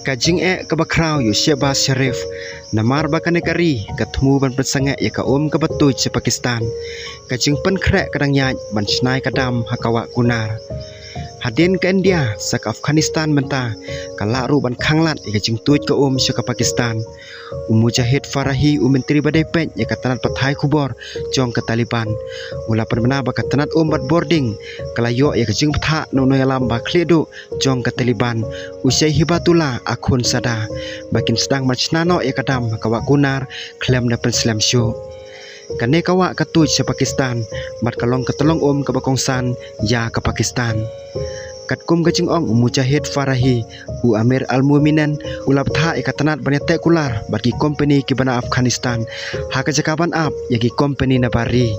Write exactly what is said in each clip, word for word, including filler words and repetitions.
Ka jingeh kaba khraw ïa u Shehbaz Sharif, namar ba kane ka ri ka thmu ban pynsangeh ïa ka um kaba tuid sha Pakistan. Ka jingpynkhreh ka dang ïaid ban shna ïa ka dam ha ka wah Kunar. Hadien ka India sa ka Afghanistan mynta, ka lah ruh ban khanglad ïa ka jingtuid ka um sha ka Pakistan. U Mujahid Farahi, u myntri ba dei peit ïa ka tnat pathai khubor jong ka Taliban, u la pynbna ba ka tnat um bad bording ka la ïoh ïa ka jingbthah na u nongïalam ba khlieh duh jong ka Taliban, u Sheikh Hibatullah Akhundzada, ba kin sdang ban shna noh ïa ka dam ha ka wah Kunar khlem da pynslem shuh. Kane ka wah ka tuid sha Pakistan bad ka long ka tyllong um kaba kongsan ïa ka Pakistan. Katkum ka jingong u Mujahid Farahi, u Amir al-Mu'minin u la bthah ïa ka tnat ban ïateh kular bad ki kompani kiba na Afghanistan ha ka jaka ban ap ïa ki kompani na bar ri.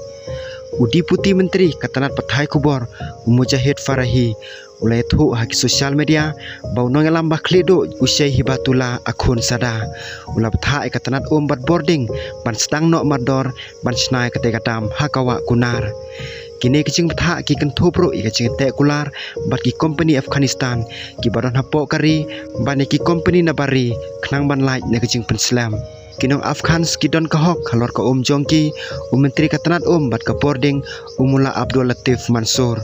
U Deputy Myntri ka tnat pathai khubor, u Mujahid Farahi, u la ïathuh ha ki social media ba u nongïalam ba khlieh duh, u Sheikh Hibatullah Akhundzada, u la bthah ïa ka tnat um bad bording ban sdang noh mardor ban shna ïa kata ka dam ha ka wah Kunar. Kine ki jingbthah ki kynthup ruh ïa ka jingïateh kular bad ki kompani Afghanistan kiba don hapoh ka ri bad ïa ki kompani na bar ri khnang ban lait na ka jingpynslem. Ki nong Afghans ki don ka hok halor ka um jong ki, u Myntri ka tnat um bad ka bording, u Mullah Abdul Latif Mansoor,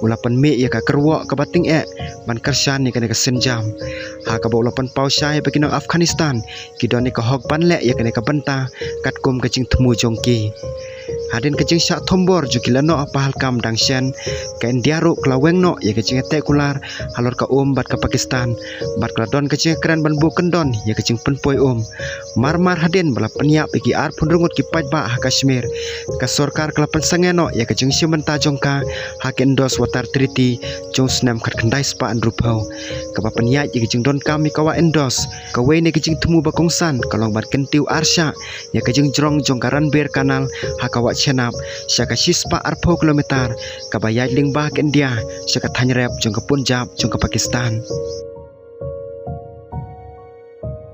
u la pynmih ïa ka kyrwoh kaba tyngeh ban kyrshan ïa kane ka sienjam, ha kaba u la pynpaw shai ba ki nong Afghanistan ki don ïa ka hok ban leh ïa kane ka bynta katkum ka jingthmu jong ki. Hadien ka jingshah thombor jong ki lehnoh ha Pahalgam dang shen, ka India ruh ka la weng noh ïa ka jingïateh kular halor ka um bad ka Pakistan, bad ka la don ka jingkren ban buh kyndon ïa ka jingpynpoi um. Mar mar hadien ba la pynïap ïa ki arphew hynriew ngut ki paidbah ha Kashmir, ka sorkar ka la pynsangeh noh ïa ka jingshim bynta jong ka ha ka Indus Water Treaty jong u snem khatkhyndai spah hynriewphew, kaba pynïaid ïa ka jingdonkam ïa ka wah Indus. Kawei na ki jingthmu ba kongsan ka long ban kyntiew arshah ïa ka jingjrong jong ka Ranbir Canal ha ka wah Chenab sha ka shispah arphew kilometer kaba ïaid lyngba ka India sha ka thaiñ rep jong ka Punjab jong ka Pakistan.